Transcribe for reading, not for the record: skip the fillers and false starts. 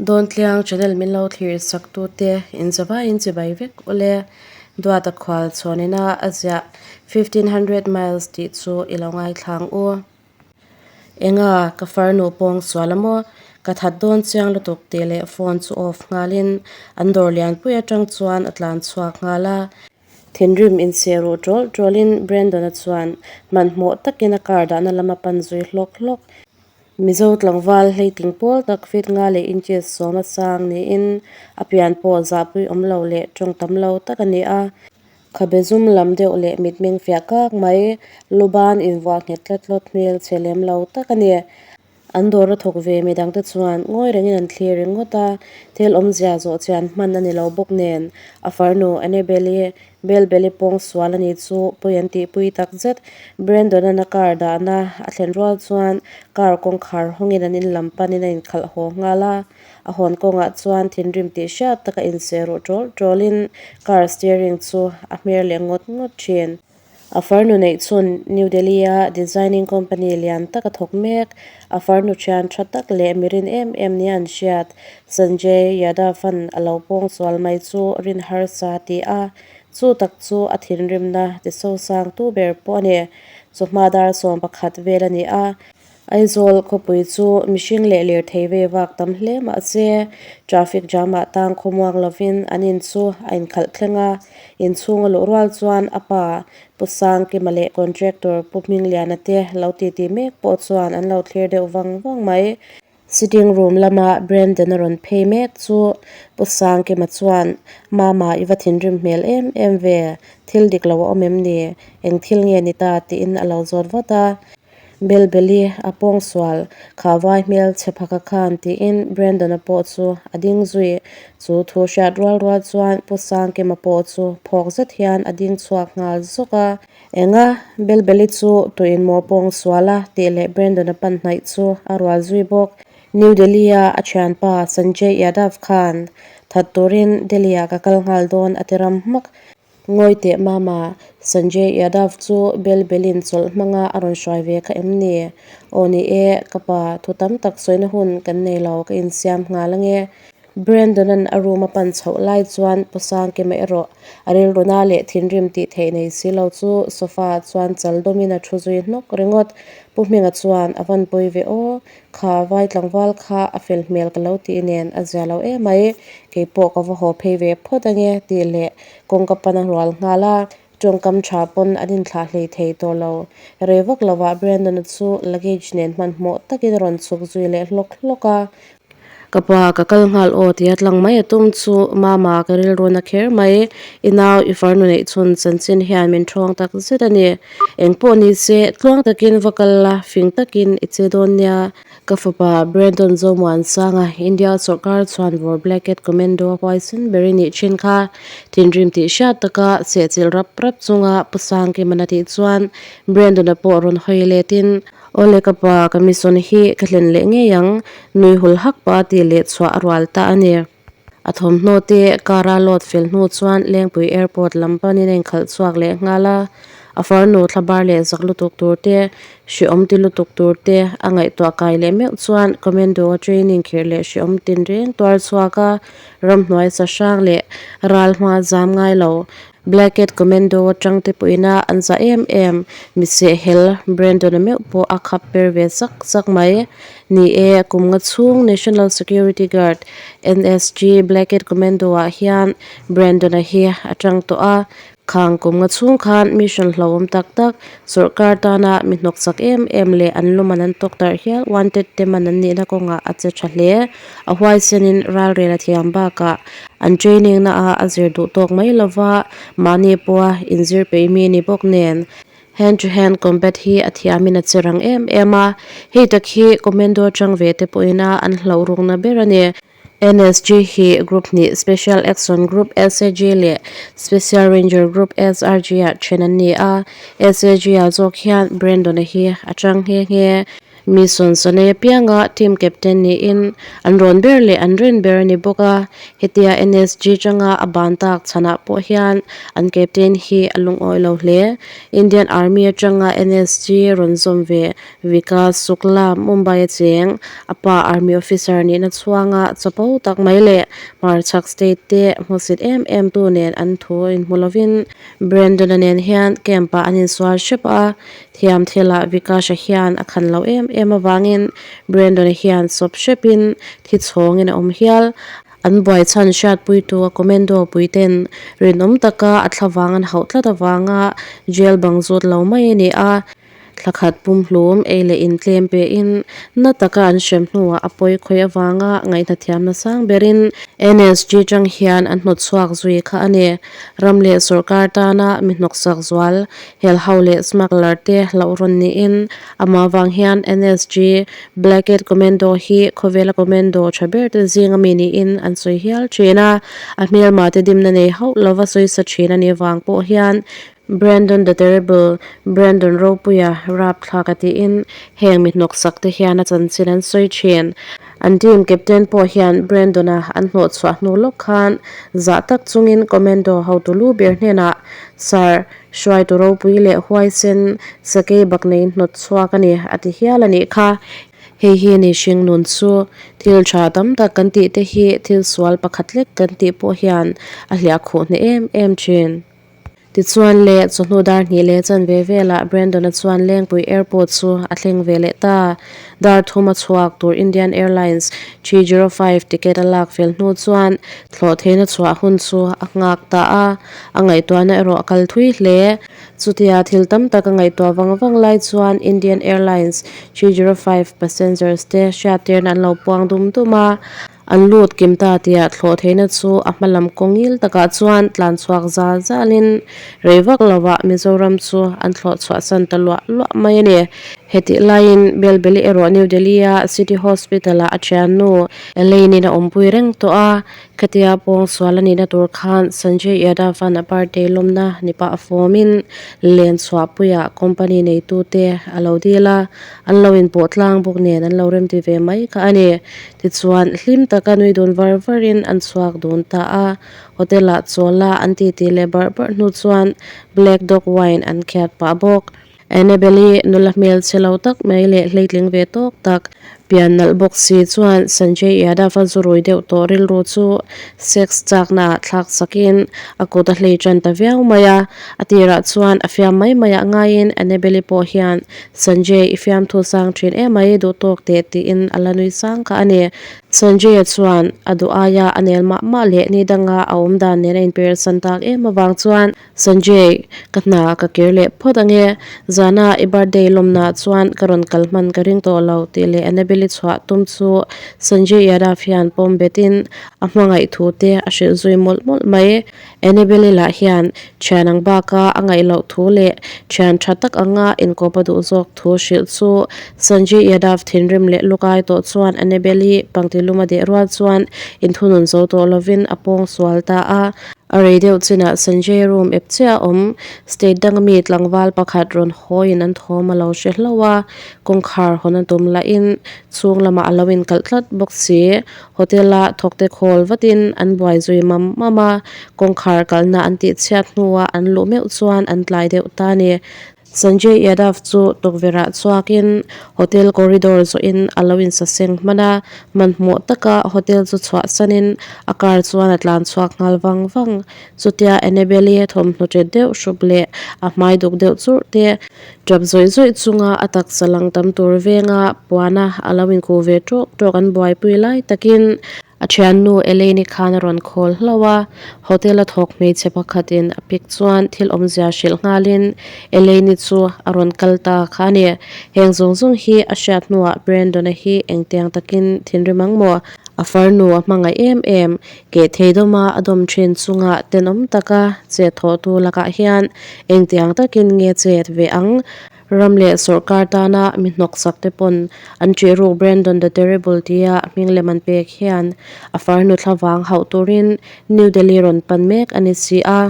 Dawntliang channel min lo thlir sak tute inzavaiin chibai vek ule. Duata khual chhawnina a ziah 1500 miles tih chu i lo ngaithlang u. Enga ka farnu pawng sual a maw? Ka that dawn chiang lutuk tih leh phone chu off nghalin an dawr lianpui atang chuan a tlan chhuak nghal a. Thinrim inseh ruh ṭawlh ṭawlhin Brandon-a chuan hmanhmawh takin a car dahna lam a pan zui hlawk hlawk. Mizo tlangval hleitling pawl tak feet nga leh inches sawma sang niin a pian pawh zahpui awm lo leh tawng tam lo tak a ni a. Khabe zum lam deuh leh mitmeng fiah kak mai, luban invuah nghet tlat tlawt hmel chhe lem lo tak a ni. An dawr a thawk ve midangte chuan ngawi rengin an thlir ringawt a, thil awmzia zawh chian hman a ni lo bawk nen a farnu Annabelle-i Belbeli pawng sual a ni chu pawi an tihpui tak zet. Brandon-a'n a car dahna a thlen rual chuan car kawngkhar hawngin an in lam panin a inkhalh haw nghal a. A hawn kawngah chuan thinrim tih hriat taka inseh ruh ṭawl ṭawlin car steering chu a hmer leh ngawt ngawt ṭhin. A farnu neih chhun New Delhi-a designing company lian tak a thawk mek. A farnu thian tha tak leh mirin em em nia an hriat Sanjay Yadav-a'n a lo pawng sual mai chu rin harsa a ti a, chu tak chu a thinrimna tisosangtu ber pawh a ni. Chawhma dar 11 vel a ni a. Aizawl khawpui chu mihring leh lirthei ve vak tam hle mah se, traffic jam ah tang khawmuang lovin an in chu a inkhalh thleng a, inchhung a luh rual chuan a pa Pu Sangkima leh contractor Pu Hmingliana te lo titi mek pawh chuan an lo thlir deuh vang vang mai. Sitting room lama Brandon a rawn phei mek chu Pu Sangkima chuan, Mama i va thinrim hmel em em ve, thil dik lo a awm em ni? Eng thil nge ni ta? tiin a lo zawt vat a. Belbeli a pawng sual, kha vai hmel chhe phaka khan tiin Brandon-a pawh chu a ding zui. Chu thu hriat rual rual chuan Pu Sangkima pawh chu phawk zet hian a ding chhuak nghal zawk a. Enga, Belbeli chu tuin maw pawng sual a tih leh Brandon-a pan hnaih chu a rual zui bawk. New Delhi-a a thianpa Sanjay Yadav khan that turin Delhi-ah ka kal nghal dawn a ti ram hmak. Ngawi teh mama, Sanjay Yadav chu bel belin chawlh hmanga a rawn hruai ve kha em ni? Aw ni e, ka pa, thu tam tak sawina hun kan nei lo, ka insiam nghal ange. Brandon-a'n a room a pan chhoh lai chuan Pu Sangkima erawh a rilruna leh thinrim tih theih nei si lo chu sofa ah chuan chal dawmin a thu zui hnawk ringawt. Pu Hminga chuan a van pawi ve aw, Kha vai tlangval kha a fel hmel ka lo tih nen a zia lo em mai, keipawh ka va haw phei ve phawt ange tih leh kawngka pan a rual nghal a, tawngkam tha pawn an inthlah hlei thei tawh lo. Rei vak lovah Brandon-a chu luggage nen hmanhmawh takin a rawn chhuk zui leh hlawk hlawk a. Ka pa ka kal nghal aw tia tlang mai a tum chu Mama ka rilrun a kher mai, i nau i farnu neih chhun chanchin hian min thawng tak zet a ni. Engpawh ni se tluang takin va kal la, fing takin i che dawn nia. Ka fapa Brandon Zomuansanga India sawrkar chhuan vawr Black Cat Commando a huaisen ber i nih thin kha. Thinrim tih hriat taka sehchilh rap rap chunga Pu Sangkimana tih chuan Brandon-a pawh rawn hawi letin, Awle ka pa, ka mission hi ka hlen leh ngei ang, nui hul hak pa tih leh chhuah a rual ta a ni. A thawmhnaw te car a load fel hnu chuan Lengpui Airport lam panin a inkhalh chhuak leh nghal a. A farnu thlabar leh zak lutuk tur te, hreawm ti lutuk tur te a ngaihtuah kai leh meuh chuan Commando a training khirh leh hreawm tinreng tuar chhuak a, ramhnuai sa hrang leh ral hma zam ngai lo Black Cat Commando atang te pawhin an za em em. Miseh hel Brandon-a meuh pawh a khap per ve sak sak mai. Ni e, kum nga chhung National Security Guard, NSG, Black Cat Commando-ah hian Brandon-a hi a tang tawh a. Khang kum nga chhung khan mission hlauhawm tak tak, sawrkar tana mi hnawksak em em leh an luman an tawk tarh hial wanted te man an nihna kawngah a che tha hle. A huaisenin ralrel a thiam bakah an training na ah a zir duh tawk mai lova, mahni pawha inzir peih mi ni bawk nen hand to hand combat hi a thiamin a che rang em em a, hei tak hi commando atang ve te pawhin a an hlauh rukna ber a ni. NSG hi group hnih Special Action Group, SAG, leh Special Ranger Group, SRG, ah then an ni a, SAG ah zawk hian Brandon-a hi a chang nghe nghe. Mi sawnsawnei apianga team captain niin an rawn ber leh an rin ber a ni bawk a. Hetia NSG tanga a ban tak chhanah pawh hian an captain hi a lungawi lo hle. Indian Army atanga NSG rawn zawm ve Vikas Shukla, Mumbai a cheng, a pa Army officer nihna chhuanga chapo tak mai leh hmarchhak state te hmusit em em tu nen an thu inhmu lovin Brandon-a nen hian camp-ah an insual hrep a. Thiam thilah Vikash-a hian a khan lo em em avangin Brandon-a hian sawp hrepin thi chhawngin a awm hial. An buai chhan hriatpuitu a commando puiten rinawm taka a thlavang an hauh tlat avanga jail bang zut lo mai a ni a. Thla khat pumhlum ei leh intlem pein na taka an hrem hnuah a pawi khawih avanga ngaihnathiamna sang berin NSG tang hian an hnawtchhuak zui kha a ni. Ram leh sawrkar tana mi hnawksak zual Helho leh smuggler te hlauh rawn niin amah vang hian NSG Black Cat Commando hi khawvela commando tha ber te zing ami niin an sawi hial thin a, a hmelma te dimna nei hauh lova sawi sa thin a nih vang pawh hian Brandon the Terrible, Brandon Ropuia rapthlak a tiin heng mi hnawksak te hian a chanchin an sawi thin. An team captain pawh hian Brandon-a an hnawhchhuah hnu lawk khan zah tak chungin commando hotu lu ber hnenah, Sir, Hruaitu ropui leh huaisen sakei bak nei hnawt chhuak a ni, a ti hial a nih kha. Hei hi ni hring nun chu thil tha tam tak kan tih te hi thil sual pakhat lek kan tih pawh hian a hliah khuh hneh em em thin. Tichuan le, chawhnu dar hnih leh chanve velah Brandon-a chuan Lengpui Airport chu a thleng ve leh ta. Dar thum a chhuak tur Indian Airlines 305 ticket a lak fel hnu chuan thlawh theihna chhuah hun chu a nghak ta a. A ngaihtuahna erawh a kal thui hle. Chutia thil tam tak a ngaihtuah vang vang lai chuan Indian Airlines 305 passengers te hriattirna an lo puang dum dum a. An lut kim ta tia thlawh theihna chu a hma lam kawng ngil takah chuan tlan chhuak zal zalin rei vak lovah Mizoram chu an thlawh chhuahsan ta luah luah mai a ni. Hetih laiin Belbeli erawh New Delhi-a City Hospital-ah a thiannu Elaine-in a awmpui reng tawh a. Khatia pawng sual a nihna tur khan Sanjay Yadav-a'n a birthday lawmna ni pah a fawmin len chhuahpuiah company neitute a lo dil a, an lo inpawh tlang bawk nen an lo remti ve mai kha a ni. Tichuan, hlim taka nui dun var varin an chhuak dun ta a, hotel-ah chawla an titi leh barh barh hnu chuan Black Dog wine an khiat pah bawk. Annabelle-i nula hmel chhe lo tak mai leh hleitling ve tawk tak, pian nalh bawk si chuan Sanjay Yadav-a zu rui deuh tawh rilru chu sex chakna ah thlak sakin a kut a hlei tan ta viau mai a. A tirah chuan a fiam mai mai ah ngaiin Annabelle-i pawh hian Sanjay i fiamthu sang thin emai duh tawk teh tiin a la nui sang kha a ni. Sanjay-a chuan a duh aia a nel mah mah leh ni danga a awm dan nen a inpersan tak em avang chuan Sanjay, ka hna ka kir leh phawt ange, zana i birthday lawmna chuan ka rawn kal hman ka ring tawh lo tih leh Annabelle-i chhuah tum chu Sanjay Yadav hian pawm betin a hmangaih thu te a hrilh zui mawlh mawlh mai. Annabelle-i lah hian thian ang baka a ngaih loh thu leh thian tha tak anga inkawp a duh zawk thu hrilh chu Sanjay Yadav thinrim leh lukai tawh chuan Annabelle-i pangtilum a deh rual chuan inthunun zo tawh lovin a pawng sual ta a. A rei deuh chinah Sanjay room ep chiah a awm. State danga mi tlangval pakhat rawn hawiin an thawm a lo hre hlauh a, kawngkhar hawn a tum lahin chhung lamah a lo inkalh tlat bawk si. Hotel-a thawkte khawl vatin an buai zui mam mam a, kawngkhar kalhna an tihchhiat hnuah an luh meuh chuan an tlai deuh ta a ni. Sanjay Yadav chu tukverhah chhuakin hotel corridor zawhin a lo insaseng hman a, hmanhmawh taka hotel chu chhuahsanin a car chuan a tlan chhuak nghal vang vang. Chutia Annabelle-i thawmhnaw ṭet deuh hrup leh a hmai duk deuh churh te ṭap zawih zawih chunga a taksa lang tam tur venga puana a lo inkhuh ve ṭawk ṭawk an buaipui lai takin A thiannu Elaine-i khan a rawn khawl hlauh a, hotel a thawk hmeichhe pakhatin a pick chuan thil awmzia hrilh nghalin Elaine-i chu a rawn kal ta kha a ni. Heng zawng zawng hi a hriat hnuah Brandon-a hi engtiang takin thinrim ang maw? A farnu a hmangaih em em, keh thei dawma a dawm thin chunga tenawm taka chet thawhtu lakah hian engtiang takin nge chet ve ang? Ram leh sawrkar tana mi hnawksak te pawn an ṭih ruk Brandon the Terrible tia hming lem an pek hian a farnu thlavang hauh turin New Delhi rawn pan mek a ni si a.